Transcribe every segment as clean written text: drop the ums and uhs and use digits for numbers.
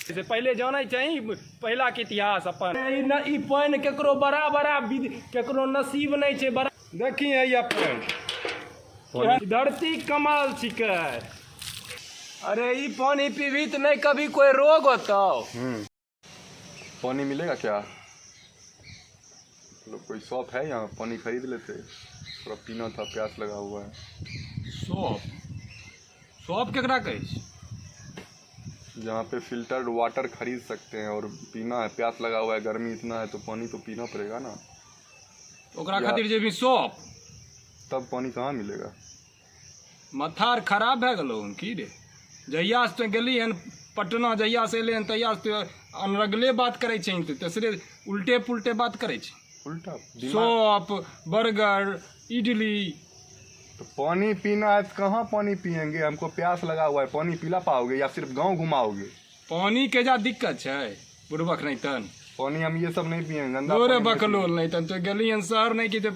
से पहिले जानै चाही पहिलाके इतिहास अपन। ई न ई पानि केकरो बड़ा बड़ा विध केकरो नसीब नहि छै बड़ा। देखी हैया पानि धरती कमाल छिकै। अरे ई पानि पीबी तऽ नहि कभी कोई रोग होतौ। पानी मिलेगा क्या? मतलब कोई शॉप है यहाँ, पानी खरीद लेते, थोड़ा पीना था, प्यास लगा हुआ है। शॉप शॉप केकरा कहै छै? जहाँ पे फिल्टर्ड वाटर खरीद सकते हैं और पीना है, प्यास लगा हुआ है, गर्मी इतना है तो पानी तो पीना पड़ेगा ना। ओकरा खातिर जेबही शॉप? तब पानी कहाँ मिलेगा? माथा आर खराब भए गेलौ हन की रे? जहिया से तों गेली हन पटना, जहिया से एले हन तहिया से तों अनरगले बात करै छहीं, तऽ तेसरे उल्टे पुल्टे बात करै छै। उल्टा शॉप, बर्गर, इडली। तो पानी पीना है तो कहाँ पानी पियेंगे? हमको प्यास लगा हुआ है, पानी पिला पाओगे या सिर्फ गांव घुमाओगे? पानी के जा दिक्कत छै बुड़बक नहीं तन। पानी हम ये सब नहीं पियेंगे, गंदा दोरे पानी नहीं। बकलोल नहीं तन, तो गेली हन शहर नहीं कि ते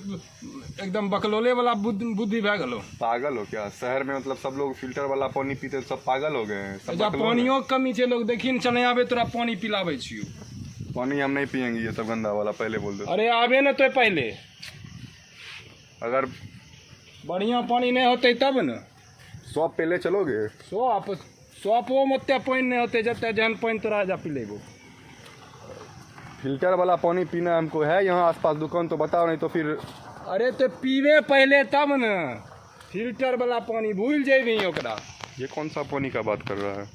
एकदम बकलोले वाला बुद्धि भए गेलो। पियेंगे। पागल हो क्या? शहर में मतलब सब लोग फिल्टर वाला पानी पीते हैं, सब पागल हो गए हैं सब? जा बकलोल हैं। पानियो के कमी छै लोग। देखी ने, चले आबे, तोरा पानी पिलाबै छियौ। पानी हम नहीं पियेंगे ये सब गंदा वाला, पहले बोल दो। अरे आबे ने तो पहिले। अगर बढ़िया पानी नहीं होतै तब ने। शॉप पे ले चलोगे? शॉप शॉपो में ओते पानि नहीं होतै जते जेहन पानि तोरा जा पिलेबो। फिल्टर वाला पानी पीना हमको है। यहाँ आसपास दुकान तो बताओ, नहीं तो फिर अरे तो पीबे पहिले तब ने, फिल्टर वाला पानी भूलि जेबही ओकरा। ये कौन सा पानी का बात कर रहा है?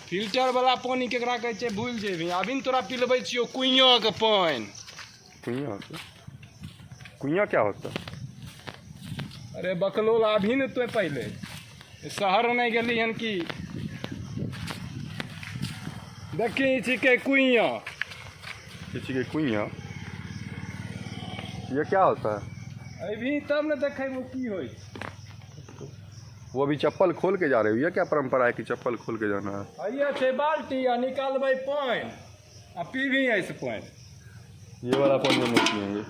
फिल्टर वाला पानी केकरा कहै छै, भूलि जेबही। अभी ने तोरा पिलबै छियौ कुइयाँ के पानि। कुइया? कुइया क्या होता है? अरे बकलोल, अभी ने तो पहिले शहर नहीं गेली हन की? देखी, ई छिकै कुइयाँ। किसी के कुइया, ये क्या होता है? अभी तब ने देखेबो की होइ छै। वो अभी चप्पल खोल के जा रहे हो, ये क्या परंपरा है कि चप्पल खोल के जाना है? हैया छै बाल्टी आ निकालबै पानि आ पीबही एहिसँ पानि। ये वाला पानी हम नहीं पियेंगे।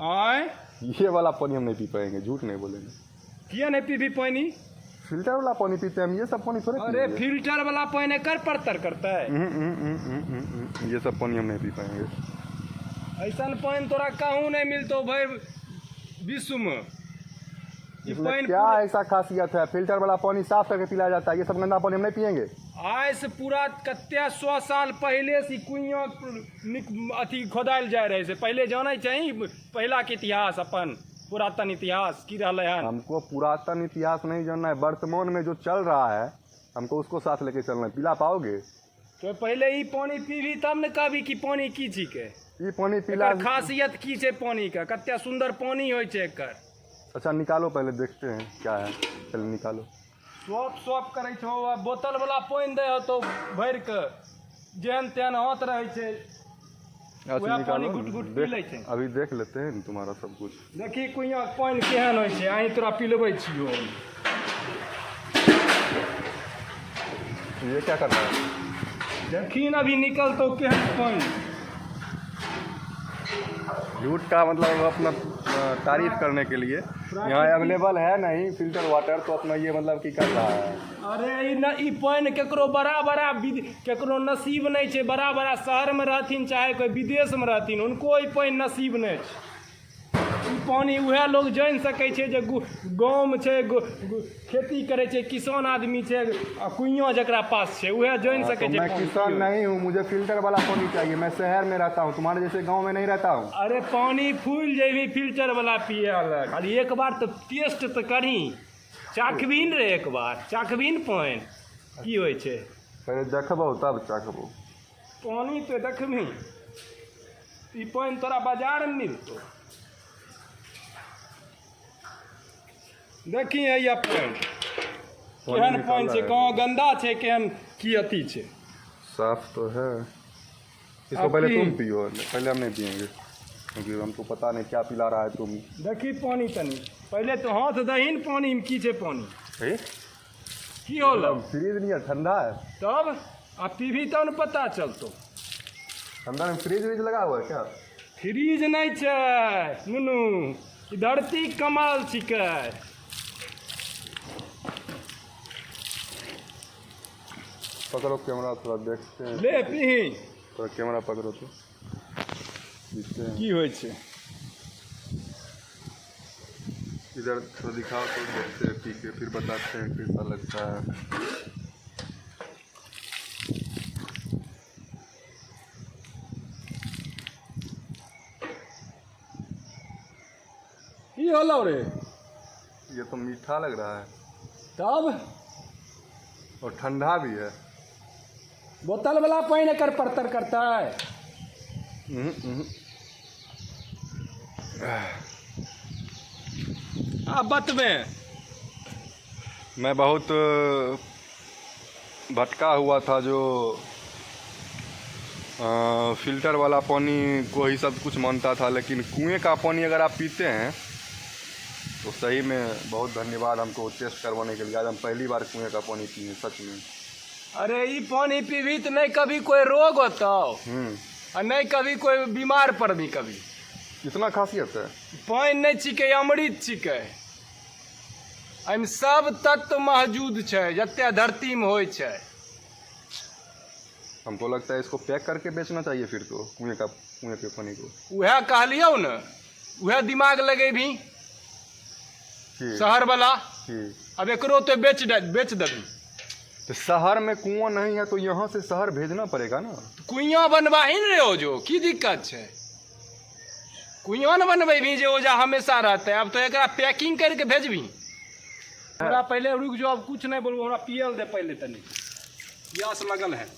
आँय? ये वाला पानी हम नहीं पी पाएंगे, झूठ नहीं बोलेंगे। किया नहीं पीबी पानी? फिल्टर वाला पानी पीते हैं हम, ये सब पानी थोड़े अरे पियेंगे। फिल्टर वाला पानि एकर परतर करतै? हम्म, ये सब पानी हम नहीं पी पाएंगे। ऐसन पानि तोरा कहूँ नहीं मिलतो भाई विश्व में ई। इसमें पानि क्या ऐसा खासियत है? फिल्टर वाला पानी साफ करके पिलाया जाता है, ये सब गंदा पानी हम नहीं पियेंगे। आइ से पूरा कते सौ साल पहिले से ई कुइयाँ अथी खोदायल जाय रहै से पहिले। जानै चाही पहिलाके इतिहास अपन पुरातन इतिहास की रहलै हन? हमको पुरातन इतिहास नहीं जानना है, वर्तमान में जो चल रहा है हमको उसको साथ लेके चलना है। पिला पाओगे? तो पहिले ई पानी पीबी तब ने कहबी कि पानी की छिकै। ये पानी पिला एकर खासियत की छै पानी के, कते सुन्दर पानी होइ छै एकर। अच्छा निकालो, पहले देखते हैं क्या है, पहले निकालो। सॉप सॉप करै छौ आ बोतल वाला पानि दै होतौ भरि कऽ, जेहन तेहन हाथ रहै छै। अच्छा वह निकालो। पानी घुट घुट पी देख लै छै। अभी देख लेते हैं तुम्हारा सब कुछ। देखी, कुइयाँके पानि केहन होइ छै, अहीं तोरा पिलबै छियौ। ये क्या कर रहा है? देखी ने, अभी निकलतौ केहन पानि। झूठ का मतलब अपना तारीफ करने के लिए। यहाँ अवेलेबल है नहीं फिल्टर वाटर तो अपना ये मतलब की कर रहा है। अरे ई न ई पानि केकरो बड़ा बड़ा विद केकरो नसीब नहि छै। बड़ा बड़ा शहरमे रहथिन चाहे कोइ विदेशमे रहथिन, हुनको ई पानि नसीब नहि छै। ई पानि उएह लोग जानि सकै छै जे गाँवमे छै, खेती करै छै, किसान आदमी छै आ कुइयाँ जकरा पास छै, उएह जानि हाँ, सकै तो छै मैं पानि की किसान होइ। नहीं हूँ, मुझे फिल्टर वाला पानी चाहिए। मैं शहर में रहता हूँ, तुम्हारे जैसे गांव में नहीं रहता हूँ। अरे पानी फूलि जेबही फिल्टर वाला पिए लग। खाली एक बार तऽ टेस्ट तऽ करही, चाखबही ने रे, एक बार चाखबही ने पानि की होइ छै। पहले देखबो तब चखबो। पानी तो देखबही, ई पानि तोरा बाजारमे मिलतौ। देखी हैया पानि केहन पानि छै, कहाँ गन्दा छै, केहन की अथी छै। साफ तो है। इसको अब पहले तुम पियो, पहले हम नहीं पियेंगे क्योंकि हमको पता नहीं क्या पिला रहा है तुम। देखी पानी, तनी पहिले तो हाथ दही ने पानीमे, की छै पानी। ए? की होल? फ्रीज नहीं है, ठंडा है। तब आ पीबी तब ने पता चलतो। ठंडा में फ्रीज व्रीज लगा हुआ है क्या? फ्रीज नहि छै नुनू, ई धरती कमाल छिकै। पकड़ो कैमरा, थोड़ा देखते हैं। ले पीही। थोड़ा कैमरा पकड़ो तो पीते हैं। की होइ छै? इधर थोड़ा दिखाओ तो देखते हैं, पी के फिर बताते हैं कैसा लगता है। की होलो रे? ये तो मीठा लग रहा है। तब? और ठंडा भी है। बोतल वाला पानि एकर परतर करता है। आ बतबे। मैं बहुत भटका हुआ था, जो फिल्टर वाला पानी को ही सब कुछ मानता था, लेकिन कुएं का पानी अगर आप पीते हैं तो सही में बहुत धन्यवाद हमको टेस्ट करवाने के लिए। आज हम पहली बार कुएं का पानी पिए सच में। अरे ई पानी पीबी तो नहीं कभी कोई रोग होता और नहीं कभी कोई बीमार पर भी कभी। इतना खासियत है? पानि नहीं छिकै, अमृत छिकै। एहिमे सब तत्व मौजूद छै जते धरती में होइ छै। हमको लगता है इसको पैक करके बेचना चाहिए फिर तो, कुएं के पानी को। उएह कहलियौ ने, उएह दिमाग लगेबी शहर वाला। अब एकरो तो बेच देबी। तो शहर में कुआं नहीं है तो यहाँ से शहर भेजना पड़ेगा ना। कुइयाँ बनवाही ने रे, जो की दिक्कत छै? कुइयाँ ने बनबेबी जे ओजा हमेशा रहते। अब तो एकरा पैकिंग करके भेजबी। हमरा पहले रुक जो, अब कुछ नहीं बोलबो, हमरा पियल दे पहले, तनी प्यास लगल है।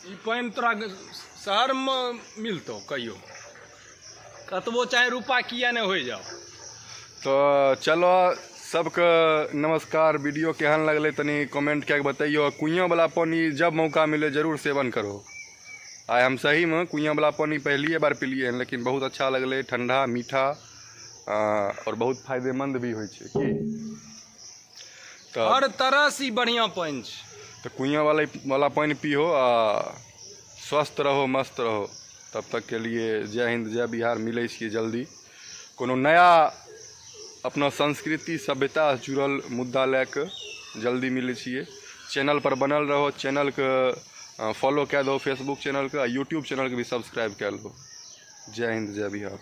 ई पानि तोरा शहर में मिलतो कहियो, कतबो चाहे रुपा किया नहीं हो जाओ। तो चलो सबके नमस्कार। वीडियो केहन लगलै तनी कमेंट कए के बतैयो। कुइयाँ वाला पानी जब मौका मिले जरूर सेवन करो। आइ हम सही में कुइयाँ वाला पानी पहलिए बार पिलिए हन, लेकिन बहुत अच्छा लगलै, ठंडा मीठा और बहुत फायदेमंद भी होइ छै की। तो हर तरह से बढ़िया पानि छै। तो कुइयाँ वाला पानि पीहो आ स्वस्थ रहो, मस्त रहो। तब तक के लिए जय हिंद जय बिहार। मिलै छियै जल्दी कोनो नया अपना संस्कृति सभ्यता से जुड़ल मुद्दा लए कऽ जल्दी मिलै छियै। चैनल पर बनल रहो, चैनलके फॉलो कए दहो, फेसबुक चैनलके आ यूट्यूब चैनलके भी सब्सक्राइब कए लहो। जय हिंद जय बिहार।